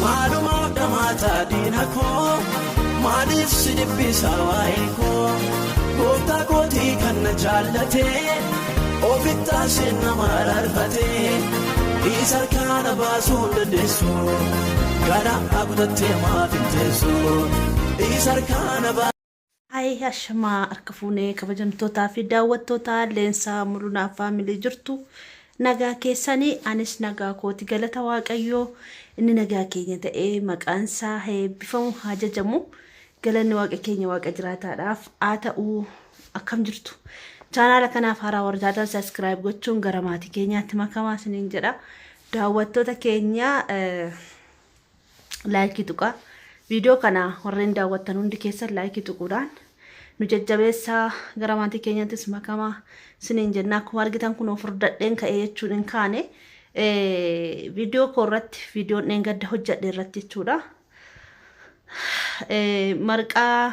Maalumaaf dhamaataa diina koo maaliif si dhiphisa waa'ee koo gooftaa kootii kan na jaallatee ofittaa nama rarfatee isa kana baasuu dandeessu gara kutattee maaf hin teessu isa kana baasuu. Hayi ashamaa harka fuunee kabajamtootaa fi daawwattoota Leensaa Mulunaa Family jirtu nagaa keessanii anis nagaa kooti galata Waaqayyoo inni nagaa keenya ta'ee maqaan isaa eebbifamu haa jajamu galanni Waaqa keenya Waaqa jiraataadhaaf haa ta'u. Akkam jirtu? Chaanaala kanaaf haaraa warri taatan subscribe gochuun gara maatii keenyaatti makamaa isiniin jedha. Daawwattoota keenya like tuqaa. Viidiyoo kana warreen daawwattan hundi keessan like tuquudhaan nu jajjabeessaa gara maatii keenyattis makamaa isiniin jenna. Akkuma argitan kun furdadheen ka'ee jechuun hin kaane viidiyoo koo irratti viidiyoon dheengadda hojjedhe irratti jechuudha. Marqaa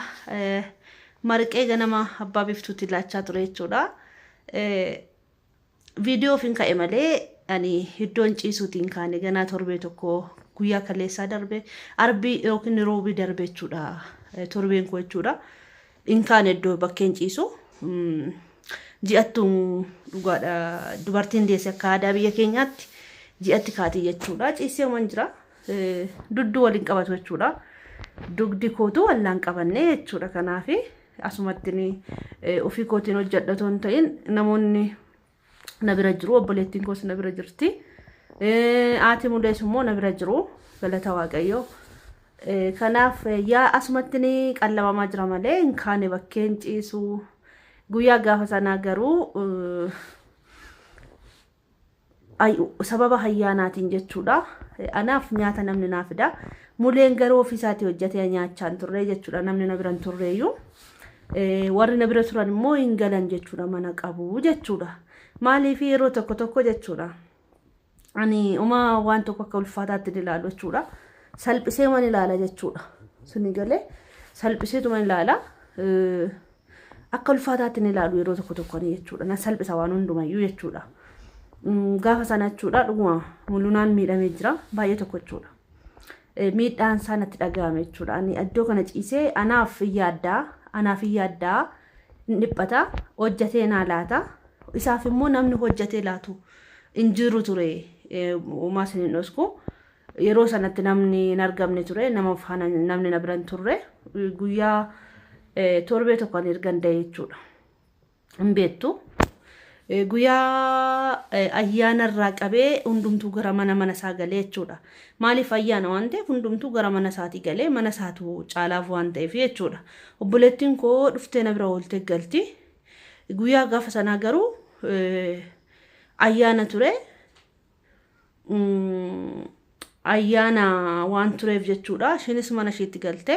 marqee ganama abbaa biiftuutti laachaa ture jechuudha. Viidiyoo ofiin ka'e malee ani iddoon ciisuutiin kaane ganaa torbee tokko guyyaa kaleessaa darbe arbii yookiin roobii darbe jechuudha. Torbeen koo jechuudha. Hin kaane iddoo bakkeen ciisu. Ji'attuun dhugaadha. Dubartiin deesse akka aadaa biyya keenyaatti ji'atti kaatii jechuudha. Ciisee man jira. Dudduu waliin qabatu jechuudha. Dugdi kootu wallaan qabanne jechuudha. Kanaaf asumatti ofii kootiin hojjedha otoo hin ta'in namoonni na bira jiru. Obboleettiin koos na bira jirti. Haati mulees immoo na bira jiru. Galata Waaqayyoo. Kanaaf yaa asumatti qallabamaa jira malee hin kaane bakkeen ciisu. Guyyaa gaafa sanaa garuu sababa ayyaanaatiin jechuudha. Anaaf nyaata namni naa fida. Muleen garuu ofiisaatii hojjetee nyaachaa hin turre jechuudha. Namni na bira hin turreeyyuu. Warri na bira turan immoo hin galan jechuudha. Mana qabu jechuudha. Maaliif yeroo tokko tokko jechuudha. Ani uma waan tokko akka ulfaataatti ilaalu jechuudha. Salphisee man ilaala jechuudha. Suni galee salphiseetuma ilaala. Akka ulfaataatti ni ilaalu yeroo tokko tokko ani jechuudha. Na salphisa waan hundumayyuu jechuudha. Gaafa sana jechuudha dhuguma Mulunaan miidhamee jira baay'ee tokko jechuudha. Miidhaan isaa natti dhaga'ame jechuudha. Ani iddoo kana ciisee anaaf hin yaaddaa anaaf hin yaaddaa hin dhiphata hojjetee naa laata. Isaaf immoo namni hojjetee laatu hin jiru ture. Uumaa isin hin dhosku. Yeroo sanatti namni hin argamne ture nama faana namni na bira hin turre guyyaa torbee tokko ani ergan da'e jechuudha. Hin beektu. Guyyaa ayyaana irraa qabee hundumtuu gara mana mana isaa galee jechuudha. Maaliif ayyaana waan ta'eef hundumtuu gara mana isaatii galee mana isaatu caalaaf waan ta'eef jechuudha. Obboleettiin koo dhuftee na bira ooltee galti. Guyyaa gaafa sanaa garuu ayyaana ture. Ayyaana waan tureef jechuudha. Isheenis mana isheetti galte.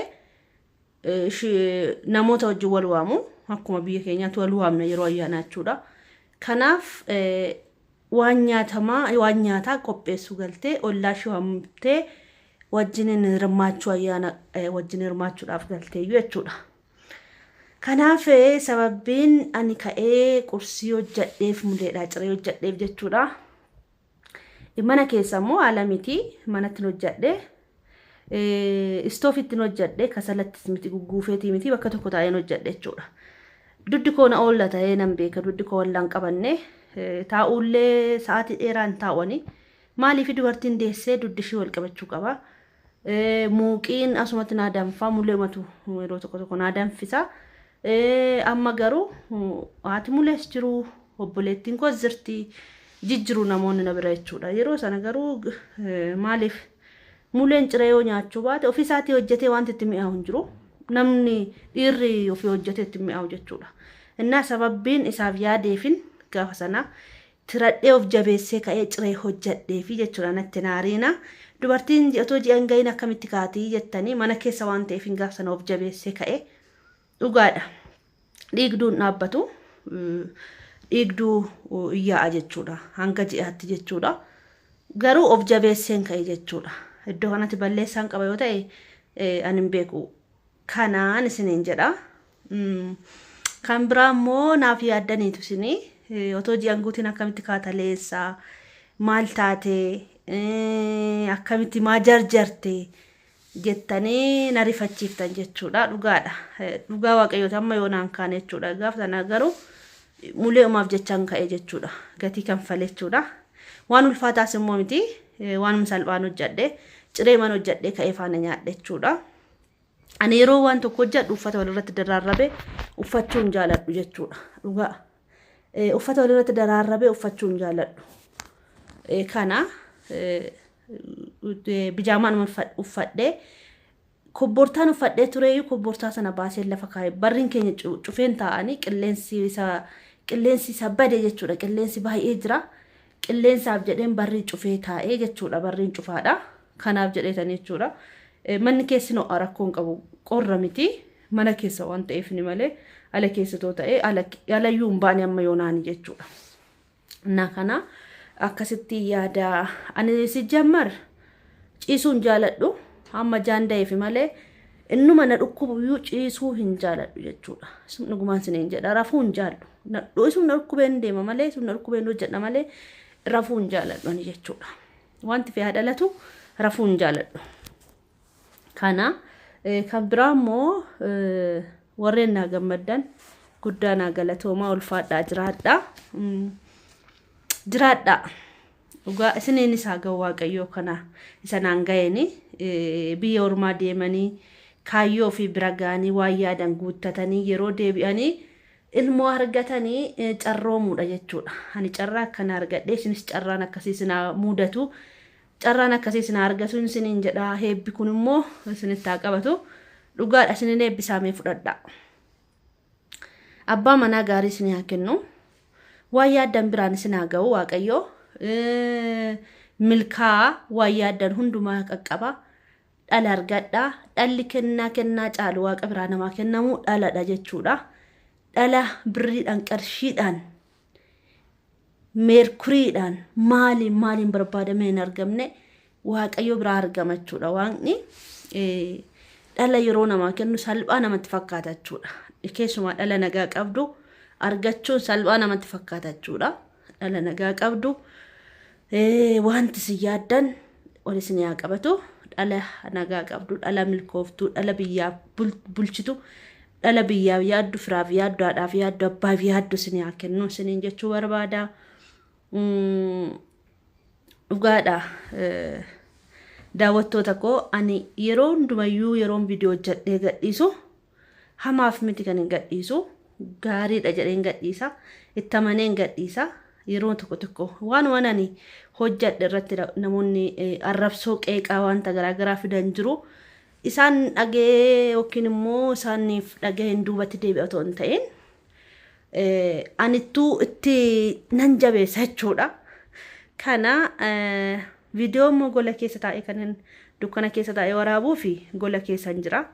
Namoota wajjin wal waamu. Akkuma biyya keenyaatti wal waamna yeroo ayyaanaa jechuudha. Kanaaf waan nyaatamaa waan nyaataa qopheessu galtee ollaa ishee waamtee wajjin hirmaachuu ayyaana wajjin hirmaachuudhaaf galteeyyuu jechuudha. Kanaaf sababbiin ani ka'ee qursii hojjedheef muleedhaa ciree hojjedheef jechuudha. Mana keessa immoo haala miti manatti hojjedhe. Istoofitti hojjedhe kasalattis miti gugguufeetii miti bakka tokko taa'een hojjedhe jechuudha. Duddi koo na oolla ta'ee nan beeka duddi koo wallaan qabanne taa'ullee sa'aatii dheeraa hin taa'anii maaliif dubartiin deessee duddi ishii wal qabachuu qaba. Muuqiin asumatti naa danfaa muleematu yeroo tokko tokko naa danfisa. Amma garuu haati mulees jiru obboleettiin koos jirti jijjiru namoonni na bira jechuudha. Yeroo sana garuu maaliif muleen ciree yoo nyaachuu baate ofiisaatii hojjetee wanti itti mi'aawu hin jiru. Namni dhiirri ofii hojjetee itti mi'aawu jechuudha. Innaa sababbiin isaaf yaadeefin gaafa sana tiradhee of jabeessee ka'ee ciree hojjedheefi jechuudha natti naariina. Dubartiin otoo ji'a hin gahin akkamitti kaatii jettanii mana keessa waan ta'eef hin gaafa sana of jabeessee ka'ee dhugaadha. Dhiigduun dhaabbatu dhiigduu yaa'a jechuudha hanga ji'aatti jechuudha. Garuu of jabeesseen ka'e jechuudha. Iddoo kanatti balleessaan qaba yoo ta'e ani hin beeku. Kanaan isiniin jedha. Kan biraa immoo naaf yaaddaniitu isinii otoo ji'an guutiin akkamitti kaata Leensaa maal taatee Akkamitti maa jarjarte jettanii na rifachiiftan jechuudha. Dhugaadha. Dhugaa waaqayyoota amma yoo naan kaane jechuudha. Gaafa sana garuu mulee umaaf jechaan ka'e jechuudha. Gatii kanfale jechuudha. Waan ulfaataas immoo miti. Waanuma salphaan hojjedhe. Ciree mana hojjedhee ka'ee faana nyaadhe jechuudha. Ani yeroo waan tokko hojjedhu uffata walirratti daraarrabee uffachuu hin jaaladhu jechuudha. Dhugaa. Uffata walirratti daraarrabee uffachuu hin jaaladhu. Kana bijaamaan uffadhee kobbortaan uffadhee tureeyyuu kobbortaa sana baasee lafa kaa'e. Barriin keenya cufeen taa'anii qilleensi isa bade jechuudha. Qilleensi baay'ee jira. Qilleensaaf jedheen barrii cufee taa'ee jechuudha. Barriin cufaadha. Kanaaf jedheetan jechuudha. Manni keessi ho'a, rakkoo hin qabu. Qorra miti. Mana keessa waan ta'eef ni malee ala keessatoo ta'ee alayyuu hin baane amma yoonaani jechuudha. Na kana akkasitti yaada. Ani si jammar ciisuu hin jaaladhu. Hamma jaan da'eef malee innuma na dhukkubuyyuu ciisuu hin jaaladhu jechuudha. Sun dhugumaan siniin jedha, rafuu hin jaallu. Isum na dhukkubeen deema malee, isum na dhukkubeen hojjedha malee rafuu hin jaaladhu ani jechuudha. Wanti fe'aa dhalatu rafuu hin jaaladhu. Kana kan biraa immoo warreen naa gammaddan guddaa naa galatoomaa, ulfaadhaa, jiraadhaa. Jiraadhaa. Dhugaa isiniinis haa ga'u Waaqayyoo kana isa naan ga'eeni biyya ormaa deemanii kaayyoo fi bira ga'anii waan yaadan guuttatanii yeroo deebi'anii ilmoo argatanii carroomuudha jechuudha. Ani carraa akkana argadhe, isinis carraan akkasii isinaa mudatu. Carraan akkasii isinaa argatu isiniin jedha. Heebbi kun immoo isinitti haa qabatu. Dhugaadha, isinin eebbisaamee fudhadha. Abbaa manaa gaarii isinii haa kennu. Waan yaaddan biraan isin haa ga'u Waaqayyoo. Milkaa waan yaaddan hundumaa qaqqaba. Dhala argadhaa. Dhalli kennaa kennaa caalu Waaqa biraa namaa kennamu dhaladha jechuudha. Dhala birriidhaan, qarshiidhaan, meerkuriidhaan, maaliin maaliin barbaadamee hin argamne Waaqayyo biraa argama jechuudha. Waaqni dhala yeroo namaa kennu salphaa namatti fakkaata jechuudha. Keessumaa dhala nagaa qabdu argachuun salphaa namatti fakkaata jechuudha. Dhala nagaa qabdu wanti isin yaaddan ol isin haa qabatu. Dhala nagaa qabdu, dhala milkooftuu, dhala biyyaaf bulchitu, dhala biyyaaf yaaddu, firaaf yaaddu, haadhaaf yaaddu, abbaaf yaaddu isin haa kennu isiniin jechuu barbaada. Dhugaadha. Daawwattoota koo, ani yeroo hundumayyuu yeroon viidiyoo hojjedhee gadhiisu hamaaf miti kan hin gadhiisu, gaariidha jedheen gadhiisa, itti amaneen gadhiisa. Yeroo tokko tokko waan waan ani hojjedhe irratti namoonni arrabsoo, qeeqaa, wanta garaagaraa fidan jiru. Isaan dhagee yookiin immoo isaaniif dhageen duubatti deebi'a otoo hin ta'in anittuu itti nan jabeessa jechuudha. Kana viidiyoo immoo gola keessa taa'ee kan dukkana keessa taa'ee waraabuu fi gola keessa hin jira.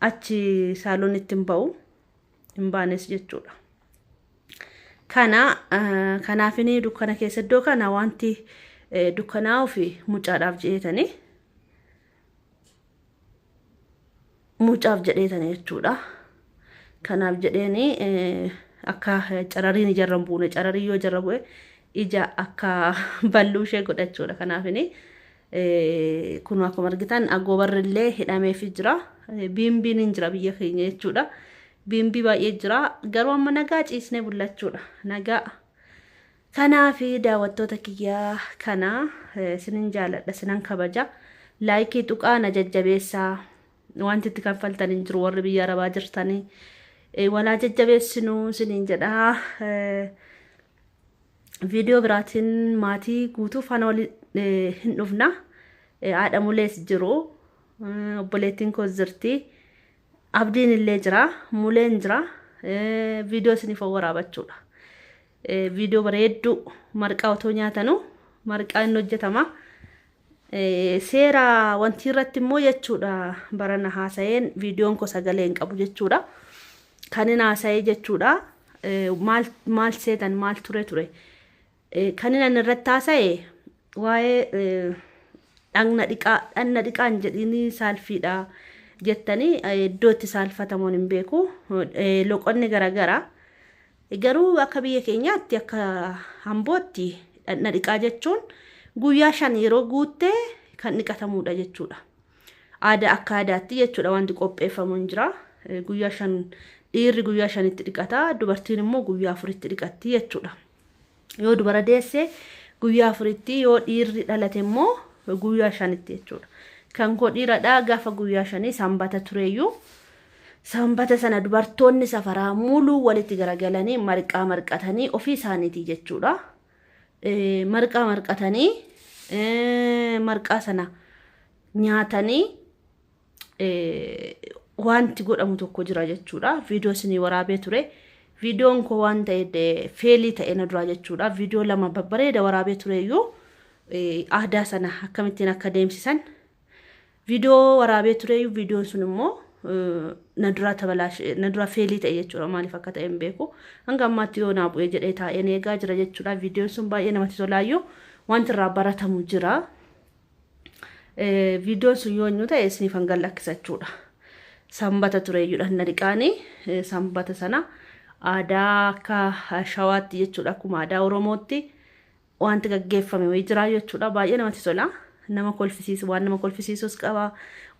Achi saaloonitti hin ba'u, hin baanes jechuudha. Kana kanaafini dukkana keessa iddoo kana wanti dukkanaa'uu fi mucaadhaaf jedheetanii, mucaaf jedheetanii jechuudha. Kanaaf jedheeni akka carariin ijarra hin buune, cararii yoo ijarra bu'e ija akka balluu ishee godhachuudha. Kanaafini kun akkuma argitan agoobarri illee hidhameefii jira. Biimbiin hin jira biyya keenya jechuudha. Biimbii baay'ee jira. Garuu amma nagaa ciisnee bullachuudha. Nagaa. Kanaafi daawwattoota kiyyaa kana isinin jaaladha, isinan kabaja. Like tuqaa na jajjabeessaa. Wanti itti kanfaltan hin jiru warri biyya arabaa jirtanii. Walaa jajjabeessinuu isiniin jedha. Viidiyoo biraatiin maatii guutuu faana waliin hin dhufna. Haadha mulees jiru. Obboleettiin koos jirti. Abdiin illee jira. Muleen jira. Viidiyoo isiniif waraabachuudha. Viidiyoo bareedduu marqaa otoo nyaatanu marqaa inni hojjetama. Seera wanti irratti immoo jechuudha barana haasa'een viidiyoon koo sagalee hin qabu jechuudha. Kan inni haasa'ee jechuudha. Maal maal seetan maal ture ture. Kan inni irratti haasa'e waa'ee dhagna dhiqaa, dhagna dhiqaan jedhini saalfiidha jettanii, iddoo itti saalfatamuun hin beeku. Loqonni garaagaraa. Garuu akka biyya keenyaatti, akka hambootti, dhagna dhiqaa jechuun Guyyaa 5 yeroo guutte kan dhiqatamuudha jechuudha. Aadaa akka aadaatti jechuudha wanti qopheeffamu hin jira. Guyyaa 5 dhiirri guyyaa 5tti dhiqata, dubartiin immoo guyyaa 4tti dhiqatti jechuudha. Yoo dubara deesse guyyaa 4tti, yoo dhiirri dhalate immoo guyyaa 5tti jechuudha. Kan koo dhiiradhaa gaafa guyyaa 5 sanbata tureeyyuu sanbata sana dubartoonni safaraa muluu walitti garagalanii marqaa marqatanii ofii isaaniitii jechuudha. Marqaa marqatanii marqaa sana nyaatanii wanti godhamu tokko jira jechuudha. Viidiyoo isinii waraabee ture. Viidiyoon koo waan ta'e feelii ta'e na duraa jechuudha. Viidiyoo 2 babbareeda waraabee tureeyyuu aadaa sana akkamittiin akka deemsisan viidiyoo waraabee tureeyyuu viidiyoon sun immoo na duraa tabalaash na duraa feelii ta'e jechuudha. Maaliif akka ta'e hin beeku. Hanga ammaatti yoo naa bu'ee jedhee taa'een eegaa jira jechuudha. Viidiyoon sun baay'ee namatti tolaayyuu wanti irraa baratamu jira. Viidiyoon sun yoo eenyu ta'e isiniif hanga lakkisa jechuudha. Sanbata tureeyyuudha na dhiqaanii sanbata sana aadaa akka shawaatti jechuudha akkuma aadaa Oromootti wanti gaggeeffame wayii jira jechuudha. Baay'ee namatti tola. Nama kolfisiisu waan nama kolfisiisus qaba,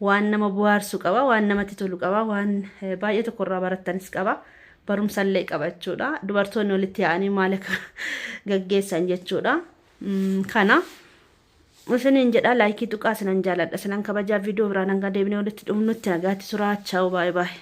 waan nama bohaarsu qaba, waan namatti tolu qaba, waan baay'ee tokko irraa barattanis qaba. Barumsallee qaba jechuudha. Dubartoonni walitti yaa'anii maal akka gaggeessan jechuudha. Kana isiniin jedha laayikii tuqaa isinan jaaladha isinan kabajaa viidiyoo biraan hanga deebinee walitti dhufnutti nagaatti turaa. Chaa'u baay'ee baay'ee.